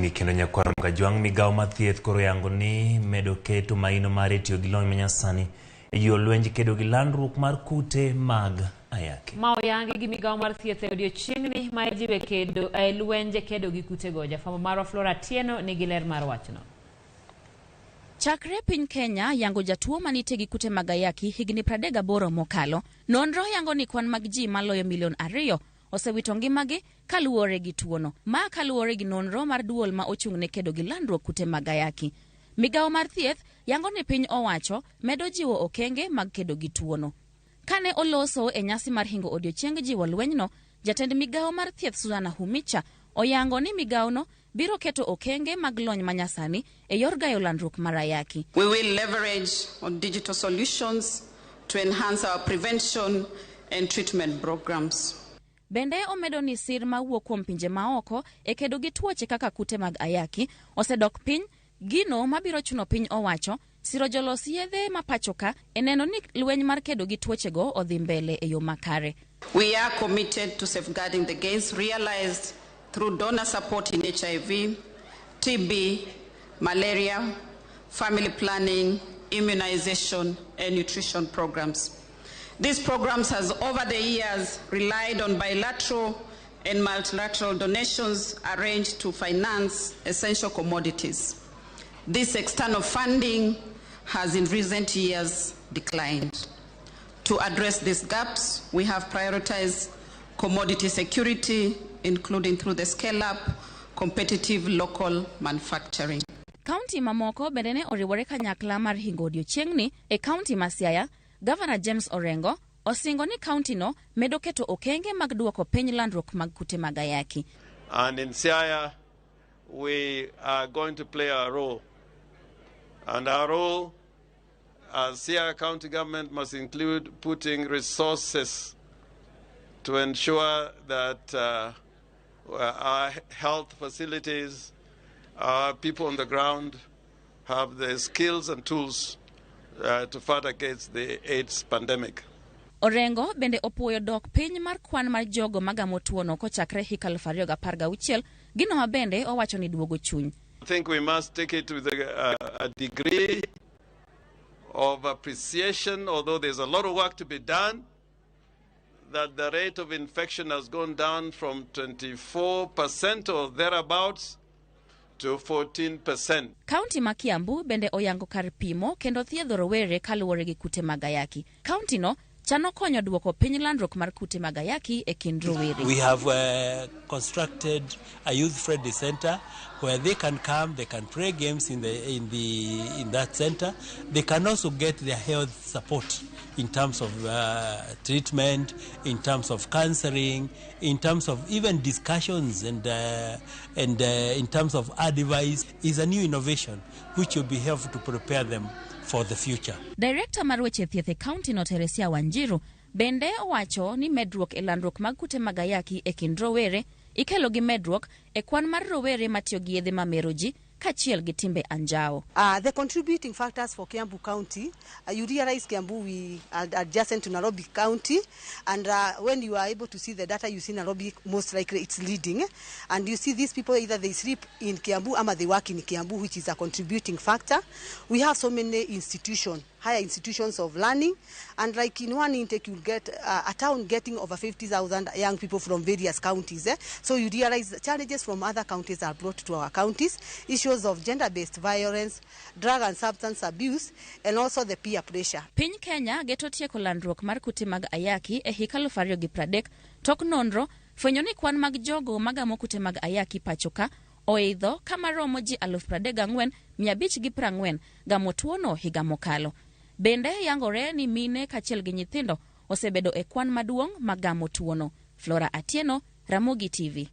Okinyi kendo nyakwar Kajwang' migawo mar thieth koro yango ni medo keto maino mare tiyo gi lony manyasani e jiwo lwenj kedo gi landruok mar kute mag ayaki. Ma oyangi gi migawo mar thieth e odiechieng'ni ma ijiwe kedo e lwenje kedo gi kutego. Jafwambo marwa Flora Atieno nigi ler mar wachno. Chakre piny Kenya yango jatuo manitie gi kute mag ayaki higni 38 mokalo, nonro yango ni kwan mag ji maloyo milion 2 osewito ngimagi kaluwore gi tuono. Ma kaluwore gi nonro mar duol ma ochung' ne kedo gi landruok kute mag ayaki. Migawo mar thieth yango ni piny owacho medo jiwo okenge mag kedo gi tuono. Kane oloso e nyasi mar hingo odiechieng jiwo lwenyno, jatend migawo mar thieth Susanna Humicha oyango ni migawono biro keto okenge mag lony manyasani e yor gayo landruok mar ayaki. We will leverage on digital solutions to enhance our prevention and treatment programs. Bende omedo ni sir mawuok kuom pinje maoko e kedo gi tuoche kaka kute mag ayaki osedok piny, gino mabiro chuno piny owacho siro jolos yedhe ma pacho ka e neno ni lweny mar kedo gi tuochego odhi mbele e yo makare. We are committed to safeguarding the gains realized through donor support in HIV, TB, malaria, family planning, immunization, and nutrition programs. These programs has over the years relied on bilateral and multilateral donations arranged to finance essential commodities. This external funding has in recent years declined. To address these gaps, we have prioritized commodity security, including through the scale-up competitive local manufacturing. Kaunti mamoko bende ne oriwore kanyakla mar hingo odiechieng'ni e kaunti ma Siaya, Gavana James Orengo osingo ni kaunti no medo keto okenge mag duoko piny landruok mag kute mag ayaki. And in Siaya, we are going to play our role. And our role as Siaya County government must include putting resources to ensure that our health facilities, our people on the ground have the skills and tools to fight against the AIDS pandemic. Orengo bende opuoyo dok piny mar kwan mar jogo magamo tuono kochakre hik 2016, gino ma bende owacho ni duogo chuny. I think we must take it with a degree of appreciation, although there's a lot of work to be done, that the rate of infection has gone down from 24% or thereabouts to 14%. Kaunti ma Kiambu bende oyango kar pimo kendo thiedho rowere kaluwore gi kute mag ayaki. Kaunti no chano konyo duoko piny landruok mar kute mag ayaki e kind rowere. We have constructed a youth-friendly center where they can come, they can play games in that center. They can also get their health support in terms of treatment, in terms of counseling, in terms of even discussions, and in terms of advice. Is a new innovation which will be helpful to prepare them for the future. Director mar weche thieth e kaunti no Teresia Wanjiru bende owacho ni medruok e landruok mag kute mag ayaki e kind rowere ikelo gi medruok e kwan mar rowere matiyo gi yedhe mamero ji kaachiel gi timbe anjawo. The contributing factors for Kiambu County, you realize Kiambu, we are adjacent to Nairobi County, and when you are able to see the data, you see Nairobi most likely it's leading, and you see these people either they sleep in Kiambu or they work in Kiambu, which is a contributing factor. We have so many institutions, higher institutions of learning, and like in one intake you'll get a town getting over 50,000 young people from various counties. So you realize the challenges from other counties are brought to our counties, issues of gender-based violence, drug and substance abuse, and also the peer pressure. Piny Kenya geto tieko landruok mar kute mag ayaki e hik 2030 tok nonro fwenyo ni kwan mag jogo magamo kute mag ayaki pacho ka oidho kama romo ji 34,540 gamo tuono higa mokalo. Bende yangore ni mine kaachiel gi nyithindo osebedo e kwan maduong' magamo tuono. Flora Atieno, Ramogi TV.